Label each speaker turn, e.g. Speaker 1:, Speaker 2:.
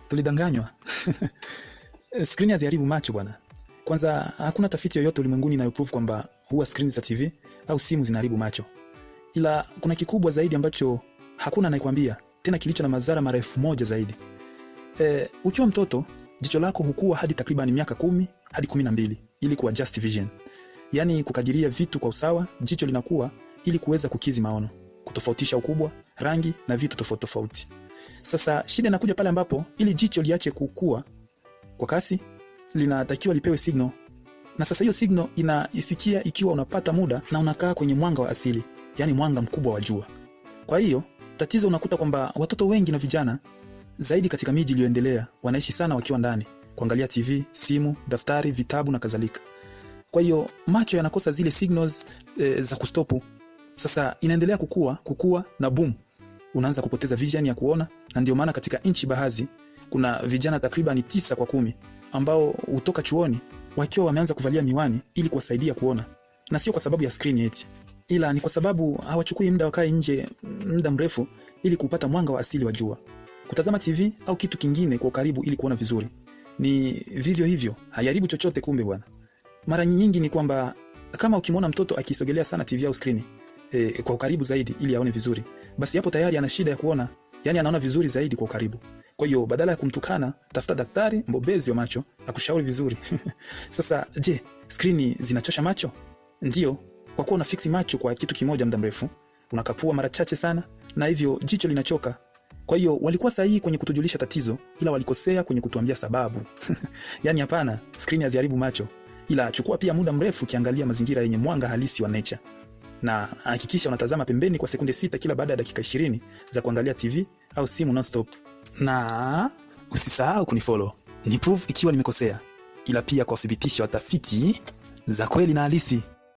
Speaker 1: Tulidanganywa. Skrini haziharibu macho bwana. Kwanza, hakuna tafiti yoyote ulimwenguni inayoprove kwamba huwa skrini za TV au simu zinaharibu macho, ila kuna kikubwa zaidi ambacho hakuna anayekwambia, tena kilicho na madhara mara 1000 zaidi. Ukiwa mtoto jicho lako hukua hadi takriban miaka 10 hadi 12 ili kuadjust vision, yaani kukadiria vitu kwa usawa. Jicho linakuwa ili kuweza kukizi maono, kutofautisha ukubwa, rangi na vitu tofauti tofauti. Sasa shida inakuja pale ambapo ili jicho liache kukua kwa kasi linatakiwa lipewe signal, na sasa hiyo signal inaifikia ikiwa unapata muda na unakaa kwenye mwanga wa asili, yaani mwanga mkubwa wa jua. Kwa hiyo tatizo unakuta kwamba watoto wengi na vijana zaidi katika miji iliyoendelea wanaishi sana wakiwa ndani, kuangalia TV, simu, daftari, vitabu na kadhalika. Kwa hiyo macho yanakosa zile signals za kustopu. Sasa inaendelea kukua kukua na boom, unaanza kupoteza vision ya kuona, na ndio maana katika nchi baadhi kuna vijana takriban 9 kwa 10 ambao hutoka chuoni wakiwa wameanza kuvalia miwani ili kuwasaidia kuona, na sio kwa sababu ya screen eti, ila ni kwa sababu hawachukui muda wakae nje muda mrefu ili kupata mwanga wa asili wa jua, kutazama TV au kitu kingine kwa ukaribu ili kuona vizuri. Ni vivyo hivyo, haiharibu chochote. Kumbe bwana, mara nyingi ni kwamba kama ukimwona mtoto akisogelea sana TV au skrini kwa ukaribu zaidi ili aone vizuri, basi hapo tayari ana shida ya kuona, yani anaona vizuri zaidi kwa ukaribu. Kwa hiyo badala ya kumtukana, tafuta daktari mbobezi wa macho akushauri vizuri. Sasa je, skrini zinachosha macho? Ndiyo, kwa kuwa unafiksi macho kwa kitu kimoja muda mrefu, unakapua mara chache sana, na hivyo jicho linachoka. Kwa hiyo walikuwa sahihi kwenye kutujulisha tatizo, ila walikosea kwenye kutuambia sababu. Yaani hapana, skrini haziharibu macho, ila chukua pia muda mrefu ukiangalia mazingira yenye mwanga halisi wa nature, na hakikisha unatazama pembeni kwa sekunde 6 kila baada ya dakika 20 za kuangalia TV au simu nonstop. Na usisahau kunifollow ni prove ikiwa nimekosea, ila pia kwa uthibitisho wa tafiti za kweli na halisi.